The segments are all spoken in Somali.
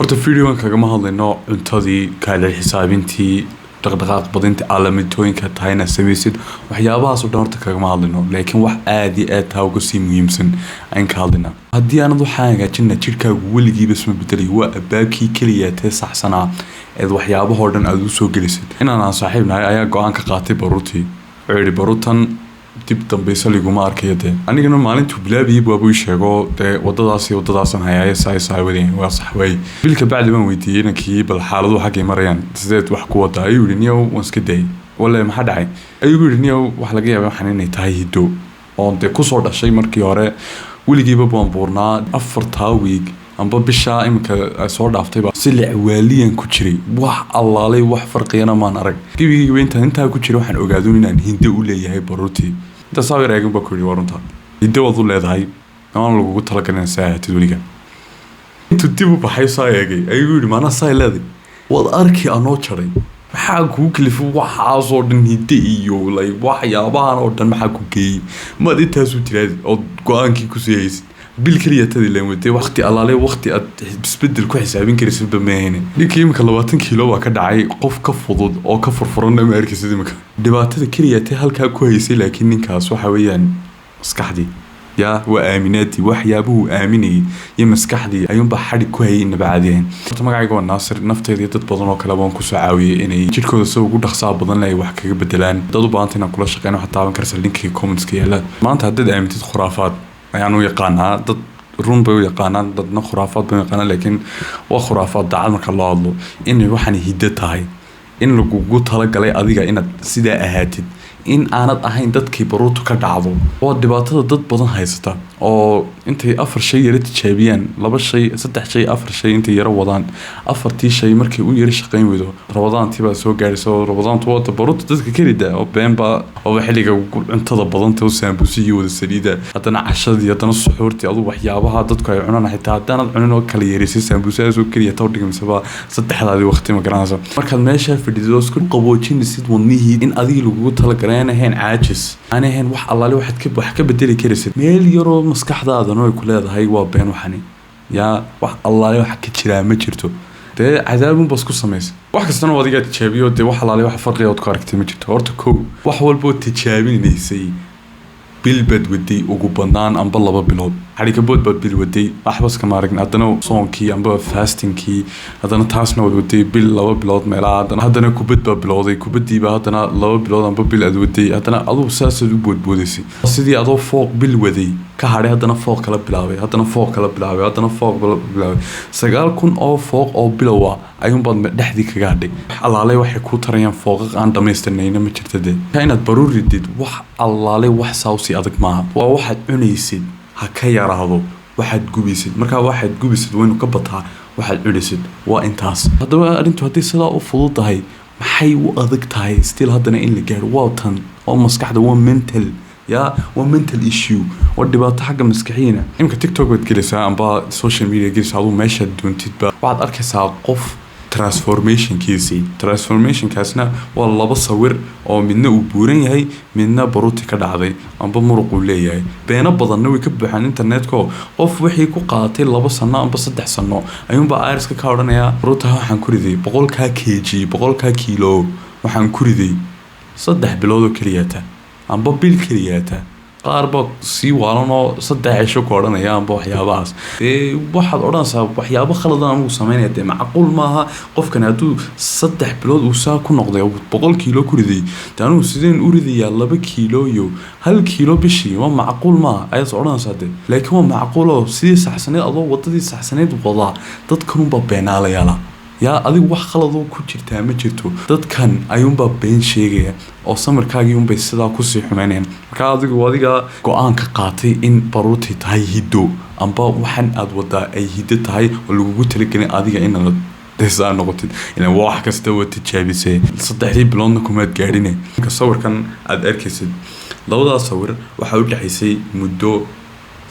Horta videogan kagama hadlayno cuntadii, calorie xisaabintii, dhaqdhaqaaq badinta, calaamidooyinka tahay inaad samaysid, waxyaabahaas oo dhan horta kagama hadlayno, laakiin wax aada iyo aad taa uga sii muhiimsan ayaan ka hadlaynaa. Haddii aanad waxaa hagaajina, jidhkaagu weligiiba isma bedelayo. Waa abaabkii keliya tee saxsanaa eed waxyaabahoo dhan aada usoo gelisid. Inaan aan saaxiib nahay ayaa go-aan ka qaatay baruurtii. Wuxuu yidhi, "Baruurtan dib dambaysa liguma arkayo." Dee anigana maalintuu bilaabayay baabuu ii sheego, dee wadadaas iyo wadadaasan hayaaye saa saa wadeen, waa sax waay. Bil kabacdi baan weydiiyey inankii, bal xaaladuhu xaggay marayaan, sideed wax ku wadaa? Ayuu yidhi, "Niyow, waan iska dayay." "Wale, maxaa dhacay?" Ayuu yidhi. "Niyow, waxa laga yaabaa waxaan inay tahay hiddo oon dee kusoo dhashay. Markii hore weligiiba baan buurnaa. 4-taa wiig amba bishaa iminka soo dhaaftayba si lecwaaliyan ku jiray. Wax allaalay wax farqiyana maan arag gebigayba. Intaan intaa ku jiray waxaan ogaadun inaan hiddo u leeyahay baruurtii." Intaa saa yar eegin baa ku yidhi, "Waa runta, hiddo waad u leedahay, aan lagugu talagalin saa ahaatid weliga." Intuu dib u baxay saa eegay ayuu yidhi, "Maanaa saa leeday? Waad arki anoo jaray. Maxaa kugu kalifay waxaasoo dhan, hidde iyo like waxyaabahan oo dhan? Maxaa ku geeyey? Maad intaasu tiraadid ood go-aankii kusii haysid bil keliya tadi leen wadee waqti allaale waqti aad isbedel ku xisaabin karaysidba maahane." Ninkii iminka 20 kiilo baa ka dhacay. Qof ka fudud oo ka furfuranna ma arkaysid iminka. Dhibaatada keliya tee halkaa ku haysay laakiin ninkaas waxa weeyaan maskaxdii, yaa waa aaminaadii, waxyaabuhu aaminayay iyo maskaxdii ayuunbaa xadhig ku hayay inaba caadiyahan. Horta magacayga waa Naasir. Nafteeda iyo dad badan oo kale baan kusoo caawiyey inay jidhkooda sida ugu dhaqsaa badan leh ay wax kaga bedelaan. Dad u baahanta inaan kula shaqeyno, waxaad taaban karaysa linkiga commentska yaala. Maanta haddaad aamintid khuraafaad ayaan u yaqaanaa, dad run bay u yaqaanaan, dadna khuraafaad bay u yaqaanaan, laakiin waa khuraafaad daacad marka loo hadlo, inay waxaan hiddo tahay, in lagugu talagalay adiga inaad sidaa ahaatid, in aanad ahayn dadkii baruurtu ka dhacdo. Waa dhibaatada dad badan haysata oo intay afar shay yara tijaabiyaan, laba shay, saddex shay, afar shay intay yara wadaan, afartii shay markay u yara shaqayn weydo, Ramadaantii baa soo gaaraysa, oo Ramadaantu waata baruurta dadka karida oo beenba ooba xilliga ugu cuntada badanta oo saambuusihii wada saliida, haddana cashadii, haddana suxuurtii, adu waxyaabaha dadku ay cunaan xitaa haddaanad cunin oo kala yeeraysay saambuusahaas oo keliya taw dhigmisaba saddexdaadii waqti, ma garanaysa. Markaad meeshaa fadhido isku qaboojinaysid wadnihii in adigii lagugu talagalay aan ahayn caajis, aan ahayn wax allaale waxaad ka wax ka bedeli karaysid, meel yaroo maskaxdaadana ay ku leedahay waa been waxani, yaa wax allaale wax ka jiraa ma jirto, dee cadaabun baas ku samaysa. Wax kastana waa adigaa tijaabiyo, dee wax allaale wax farqiga ood ku aragtay ma jirto. Horta kow, wax walboo tijaabinaysay bil baad waday ugu badnaan amba 2 bilood. Xadhikabood baad bil waday, waxbas kama aragin. Haddana soonkii amba fastingkii, haddana taasna waad waday bil, 2 bilood meelaha. Haddana kubad baa bilowday, kubadiiba haddana 2 bilood amba bil aad waday. Haddana adugu saasaad u boodboodaysay, sidii adoo fooq bil waday ka hadhay, haddana fooq kala bilaabay, haddana fooq kala bilaabay, haddana fooq kala bilaabay. 9,000 oo fooq oo bilow ah ayuunbaad dhexdii kaga hadhay. Wax allaalay waxay kuu tarayaan fooqaq aan dhamaystirnayna ma jirta. Dee inaad baruur ridid wax allaalay wax saawsi adag maaha. Waa waxaad cunaysid ha ka yaraado waxaad gubaysid. Markaa waxaad gubaysid waynu ka bataa waxaad cunaysid. Waa intaas. Haddaba arrintu haddii sidaa u fudud tahay, maxay u adag tahay still haddana in la gaaro? Waa tan, waa maskaxda, waa mental, yaa waa mental issue, waa dhibaato xagga maskaxiina. Imika TikTok baad gelaysaa amba social media gelaysaa, aduu meeshaad doontidba waxaad arkaysaa qof transformationkiisii. Transformationkaasna waa laba sawir oo midna uu buuran yahay, midna baruuti ka dhacday amba muruq uu leeyahay. Beeno badanna way ka buuxaan internetka. Qof wixii ku qaadatay 2 sano amba 3 sano ayuunbaa iriska ka odhanayaa, "Baruurta waxaan ku riday 100-kaa kg, 100-kaa kiilo waxaan ku riday 3 bilood oo keliyata amba bil keliyata." Qaar baa sii waalan oo 3 cisho ku odhanaya amba waxyaabahaas. Dee waxaad odhanaysaa waxyaabo khaladan anigu sameynaya, dee macquul maaha. Qofkan hadduu 3 bilood uu saa ku noqday oo 100 kiilo ku riday, dee anigu sideen u ridayaa 2 kiilo iyo 1 kiilo bishii? Waa macquul maaha ayaad odhanaysaa. Dee laakiin waa macquul oo sidii saxsaneyd adoo wadadii saxsaneyd wadaa, dadkanunbaa beenaalayaala. Yaa adigu wax khaladoo ku jirtaa ma jirto, dadkan ayuunbaa been sheegaya oo samirkaagii unbay sidaa kusii xumeynayaan. Marka adigu adiga go-aan ka qaatay in baruurtay tahay hiddo amba waxan aad wadaa ay hiddo tahay oo lagugu talagelin adiga inaad desaa noqotid, ilan wax kasta waa tijaabisay, 3-dii biloodna kumaad gaadhine. Sawirkan aad arkaysid, labadaas sawir waxaa u dhexaysay muddo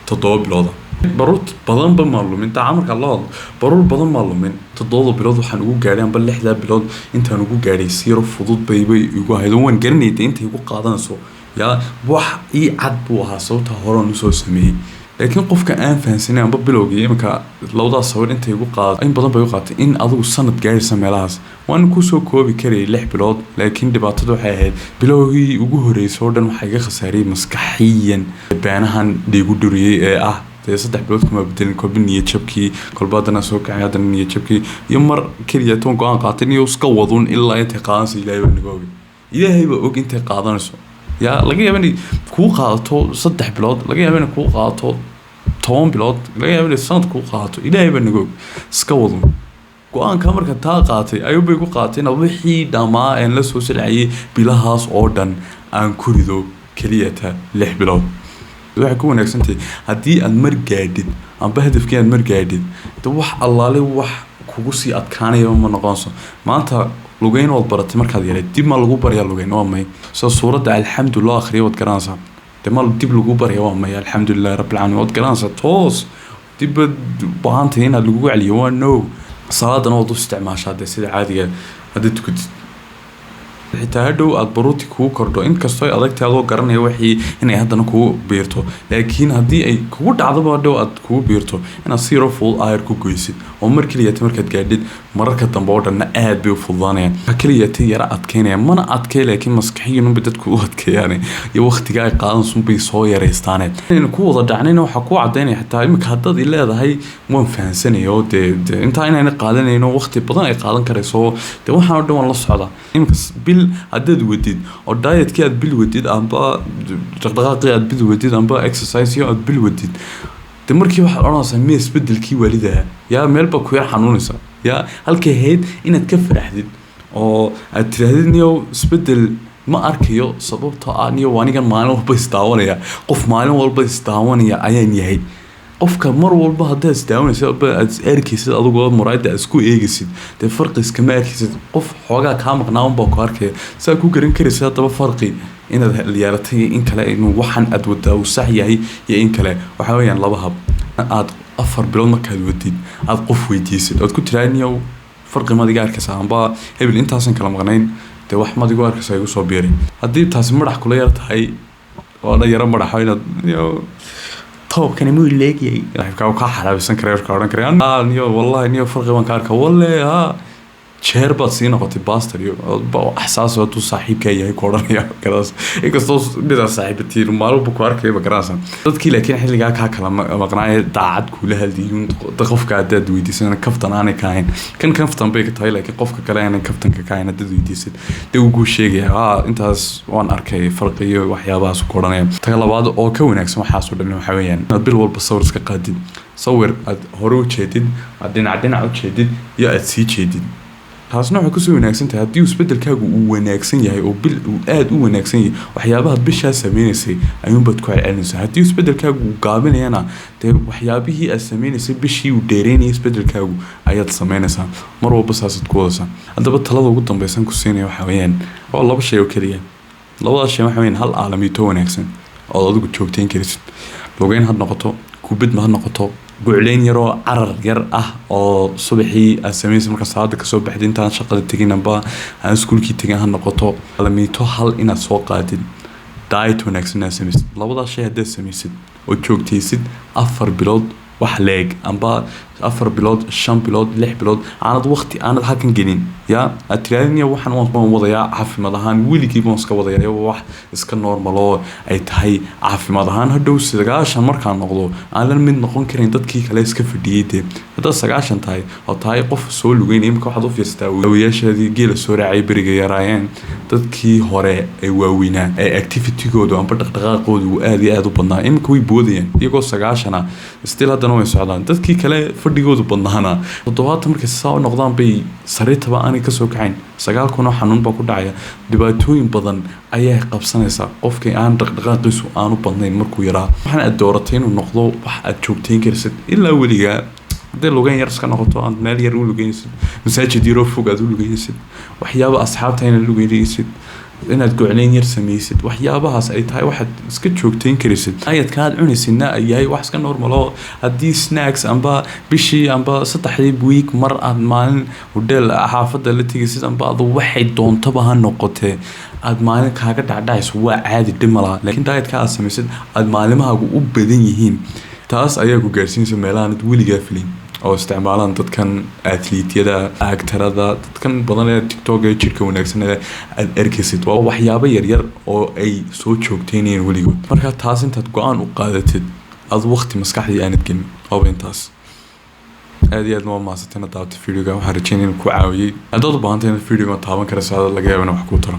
7 bilooda. Baruur badanba maa lumin, daaca markaa loo hadlo baruur badan maa lumin. 7-da bilood waxaan ugu gaadhay amba 6-daa bilood intaan ugu gaadhay si yaro fudud baybay igu ahayd oo waan garanayay dee intay igu qaadanayso. Yaa wax ii cad buu ahaa sababta horaan usoo sameeyey. Laakiin qofka aan fahansanin amba bilowgii iminka labadaas sawir intay igu qaad in badan bay u qaatay in adigu sanad gaaraysa meelahaas, waan kusoo koobi karayay 6 bilood. Laakiin dhibaatada waxay ahayd bilowgii ugu horreysay oo dhan waxaa iga khasaariyey maskaxiyan beenahan dhiigu dhuriyey ee ah dee 3 bilood kuma bedelin. Kolba niyad jabkii, kolba haddana soo kacay, haddana niyad jabkii iyo mar keliya toon go-aan qaatay iyo iska wadun ilaa intay qaadanayso. Ilaahay baa naga ogay, Ilaahay baa og intay qaadanayso. Yaa laga yaaba inay kuu qaadato 3 bilood, laga yaaba inay kuu qaadato 10 bilood, laga yaaba inay sanad kuu qaadato. Ilaahay baa naga og. Iska wadun go-aanka marka taa qaatay ayuunbay ku qaatay inaad wixii dhammaa een la soo silcayay bilahaas oo dhan aan ku rido keliyata 6 bilood. Waxay ku wanaagsantahay haddii aad mar gaadhid amba hadafkii aad mar gaadhid, de wax allaale wax kugu sii adkaanayaba ma noqonayso. Maanta lugeyn waad baratay markaad yareed, dib ma lagu baryaa lugeyn? Waa may. Sida suuradda Alxamdu loo akhriyo waad garanaysaa, de ma dib lagu barya? Waa may. Alxamdulilahi rabbil caalamiin waad garanaysaa, toos dib baad baahantay inaad lagugu celiyo? Waa no. Salaadana waad u isticmaashaa dee sida caadiga haddaad tukatid, xitaa hadhow aada baruuti kugu kordho, inkastoo ay adagtahay adoo garanaya wixii inay haddana kugu biirto. Laakiin haddii ay kugu dhacdaba hadhow aad kugu biirto, inaad si yaro fudud aayar ku goysid oo mar keliyata markaad gaadhid, mararka dambe oo dhanna aad bay u fududaanayaan. Waxaa keliyata yara adkeynaya, mana adkey, laakiin maskaxiyanunbay dadku u adkeeyaan iyo waqtiga ay qaadansunbay soo yaraystaane. Inaynu ku wada dhacnayna waxaa ku cadaynaya xitaa imika haddaad i leedahay waan fahansanaya oo dee intaa inayna qaadanayno waqti badan ay qaadan karayso, dee waxaan oo dhan waan la socdaa. Imika bil haddaad wadid oo dietkii aad bil wadid amba dhaqdhaqaaqii aad bil wadid amba exercise aad bil wadid, de markii waxaad odhanaysaa miya isbedelkii waalidaha yaa meel baa ku yar xanuunaysa, yaa halkay ahayd inaad ka faraxdid oo aad tidhaahdid niyow isbedel ma arkayo, sababtoo ah niyow anigan maalin walba isdaawanaya, qof maalin walba isdaawanaya ayaan yahay. Qofka mar walba haddaad isdaawanaysid aba aad is arkaysid, adigoo muraayadda aad isku eegaysid, dee farqi iskama arkaysid. Qof xoogaa kaa maqnaa unbaa ku arkaya, saa ku garan karaysid haddaba farqi inaad yeelatay iyo in kale, inuu waxan aad wadaa uu sax yahay iyo in kale. Waxaa weeyaan laba hab: aad 4 bilood markaad wadid aad qof weydiisid ood ku tiraa niyow farqi maad iga arkaysaa, amba hebel intaasan kala maqnayn dee wax maad igu arkaysaa igu soo biiray? Haddii taasi madax kula yar tahay oo dhan yaro madaxo inaad niyow toobkani muu leegyahay, saaxiibkaa kaa xaraabisan kara, ka odhan kara niyo wallahi niyo farqi baan ka arka, walle ha jeer baad sii noqotay baster iyo axsaas hadduu saaxiibkaa yahay ku odhanaya garaas, inkastoo midaa saaxiibatiin maalin ku arkaya ma garanaysa dadkii. Laakiin xilligaa kaa kala maqnaaye daacad kuula hadliyun qofka haddaad weydiisan kaftan aanay ka ahayn, kan kaftan bay ka tahay, laakiin qofka kale aanay kaftanka ka ahayn haddaad weydiisid, dee uu kuu sheegaya ha intaas waan arkay farqi iyo waxyaabahaas ku odhanaya. Taga labaad oo ka wanaagsan waxaas oo dhan waxaa weeyaan inaad bil walba sawir iska qaadid, sawir aad hore u jeedid, aad dhinac dhinac u jeedid iyo aad sii jeedid. Taasna waxay kusoo wanaagsan tahay haddii isbedelkaagu uu wanaagsan yahay oo bil uu aada u wanaagsan yahay, waxyaabahaad bishaa sameynaysay ayuunbaad ku celcelinaysaa. Haddii isbedelkaagu uu gaabinayana, dee waxyaabihii aad sameynaysay bishii uu dheereynayay isbedelkaagu ayaad sameynaysaa. Mar walba saasaad ku wadaysaa. Haddaba talada ugu dambeysan ku siinaya waxaa weeyaan waa laba shay oo keliya. Labadaas shay waxa weeyaan hal aalamiito wanaagsan ood adigu joogteyn karisid, lugeyn had noqoto, kubid ma ha noqoto, gucleyn yaroo carar yar ah oo subaxii aad sameynaysa markaa salaada kasoo baxdid intaan shaqada tegin amba aan iskuulkii tegin ha noqoto. Aalamiito hal inaad soo qaadid, diet wanaagsan inaad samaysid. Labadaas shay haddaad samaysid oo joogtaysid 4 bilood wax leeg amba 4 bilood, 5 bilood, 6 bilood, aanad waqti aanad halkan gelin, yaa aad tiraadin waxaan waan wadayaa caafimaad ahaan, weligii baan iska wadayaa, wax iska normal oo ay tahay caafimaad ahaan, hadhow 90 markaan noqdo aan la mid noqon karin dadkii kale iska fadhiyey. Dee haddaad 90 tahay oo tahay qof soo lugeyn, imika waxaad u fiirsataa awayaashaadii geela soo raacay beriga yaraayeen, dadkii hore ee waaweynaa ee activitygoodu amba dhaqdhaqaaqoodu uu aada iyo aada u badnaa, imika way boodayaan iyagoo 90-a, still haddana way socdaan. Dadkii kale fadhigoodu badnaana 70 markay saa u noqdaan bay sariirtaba aanay kasoo kacayn, 9,000 oo xanuun baa ku dhacaya, dhibaatooyin badan ayaa qabsanaysa qofkii aan dhaqdhaqaaqiisu aanu badnayn markuu yaraa. Waxaan aad dooratay inuu noqdo wax aad joogteyn karsid ilaa weligaa, hadday lugeyn yar iska noqoto, aad meel yar u lugeynaysid, masaajid yaroo fog aad u lugeynaysid, waxyaaba asxaabta inaad lugeynaysid, inaad gocleyn yar samaysid, waxyaabahaas ay tahay waxaad iska joogteyn karaysid. Diet-ka aad cunaysidna ay yahay wax iska normal oo haddii snacks amba bishii amba saddexdii week mar aad maalin hodheel xaafadda la tegaysid amba adu waxay doontaba ha noqotee aad maalin kaaga dhacdhacayso, waa caadi, dhib malaha. Laakiin dietka aad samaysid aad maalimahaagu u badan yihiin. Taas ayaa ku gaarsiinaysa meelahanad weligaa filin oo isticmaalaan dadkan athlete-yada, actor-ada, dadkan badan ee TikTok ee jidhka wanaagsan ee aad arkaysid. Waa waxyaabo yaryar oo ay soo joogteynayeen weligood. Marka taas intaad go-aan u qaadatid, aad waqti maskaxdii aanad gelin. Waaba intaas. Aad iyo aad waa mahadsantahay inaad daawato videoga. Waxaan rajeynaya inuu ku caawiyey. Haddaad u baahantay inaad videoga taaban karayso, laga yaaba in wax kuu taro.